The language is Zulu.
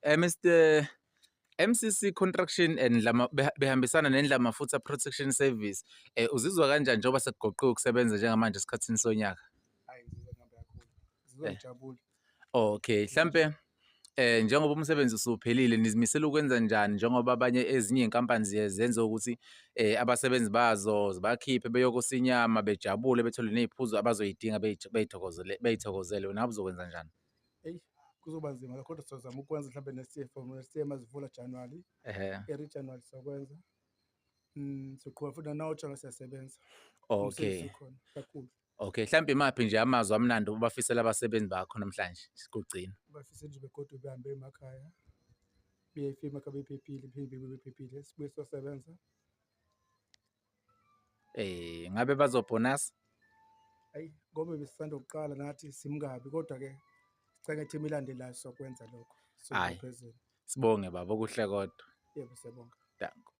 Mr MCC Construction and Ndlama behambisana neNdlamafutha Protection Service. Uzizwa kanjani njengoba sekugoqiwe ukusebenza njengamanje esikhathini sonyaka? Hayi, ngizizwa ngihambe kakhulu. Ngizizwa ngijabule. Okay, mhlampe njengoba umsebenzi usuphelile nizimisele ukwenza njani njengoba abanye ezinye iy'nkampani ziye zenze ukuthi abasebenzi bazo zibakhiphe beyokosa inyama bejabule bethole ney'phuzo abazoyidinga bey'thokozele bey'thokozele, wena uzokwenza njani? Eyi, kuzoba nzima lokho, kodwa sizozama ukwenza mhlawumbe next year, from next year mazivula January, early January sizokwenza. Sizoqhubeka futhi nanawo January siyasebenza. Umsebenzi ukhona kakhulu. Okay, mhlampe imaphi nje amazwi amnandi obafisela abasebenzi bakho namhlanje sikugcina? Bafise nje begoduke behambe emakhaya, beyefika emakhaya bephephile, bephinde bebuye bephephile, sibuye sizosebenza. Ngabe bazobhonasa? Ayi, ngoba besisanda kuqala nathi simkabi, kodwa-ke sicela ngethemu elandelayo sokwenza lokho. Hhayi. Sokuphezulu. Sibonge baba, okuhle kodwa. Yebo, siyabonga. Danko.